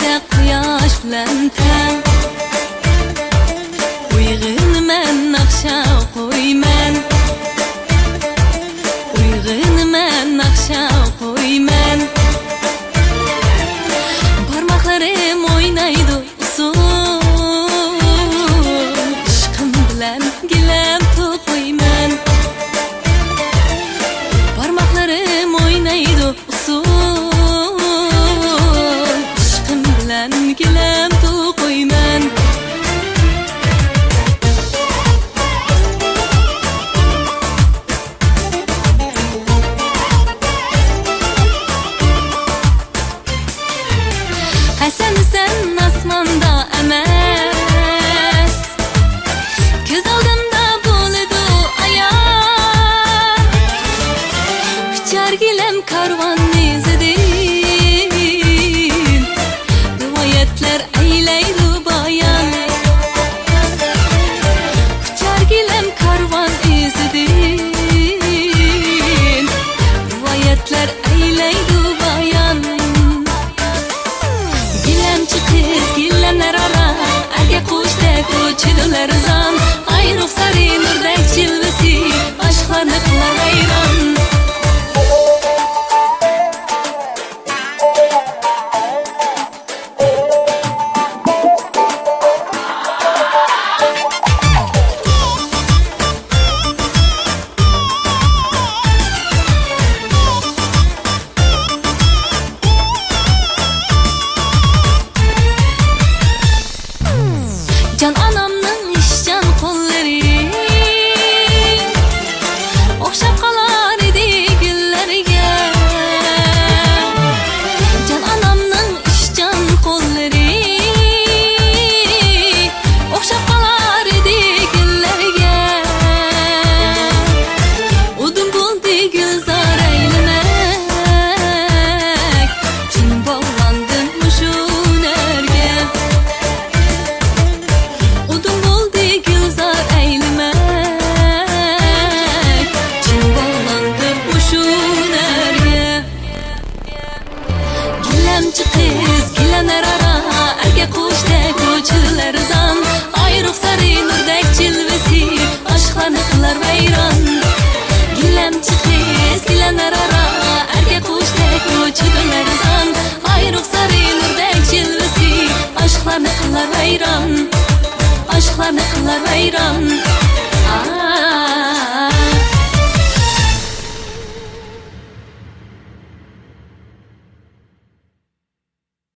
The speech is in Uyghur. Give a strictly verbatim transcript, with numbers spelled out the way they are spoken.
قۇياش بىلەن تەڭ. ئويغىنىمەن، ناخشا ئوقۇيمەن. ئويغىنىمەن، ناخشا ئوقۇيمەن. بارماقلىرىم ئوينايدۇ ئۇسسۇل. ئىشقىم بىلەن گىلەم توقۇيمەن. بارماقلىرىم ئوينايدۇ ئۇسسۇل. ئىشقىم بىلەن گىلەم توقۇيمەن. ھەسەن سەن ئاسماندا ئەمەس، كۆز ئالدىمدا بولىدۇ ئايان. ئۇچار گىلەم كارۋان ئىزىدىن، رىۋايەتلەر ئەيلەيدۇ بايان. ئۇچار گىلەم كارۋان ئىزىدىن، رىۋايەتلەر ئەيلەيدۇ بايان. گىلەمچى قىز گىلەملەر ئارا، ئەركە قۇشتەك ئۇچىدۇ لەرزان. ئاي رۇخسارى نۇردەك جىلۋىسى، ئاشىقلارنى قىلار ۋەيران. جان ئانامنىڭ ئىشچان قوللىرى ئوخشاپ قالار ئىدى گۈللەرگە. جان ئانامنىڭ ئىشچان قوللىرى ئوخشاپ قالار ئىدى گۈللەرگە. ئۇدۇم بولدى گۈلزار ئەيلىمەك، چىن باغلاندىم مۇشۇ ھۈنەرگە. ئۇدۇم بولدى گۈلزار ئەيلىمەك، چىن باغلاندىم مۇشۇ ھۈنەرگە. گىلەمچى قىز گىلەملەر ئارا، ئەركە قۇشتەك ئۇچىدۇ لەرزان. ئاي رۇخسارى نۇردەك جىلۋىسى، ئاشىقلارنى قىلار ۋەيران. گىلەمچى قىز گىلەملەر ئارا، ئەركە قۇشتەك ئۇچىدۇ لەرزان. ئاي رۇخسارى نۇردەك جىلۋىسى، ئاشىقلارنى قىلار ۋەيران. ئاشىقلارنى قىلار ۋەيران.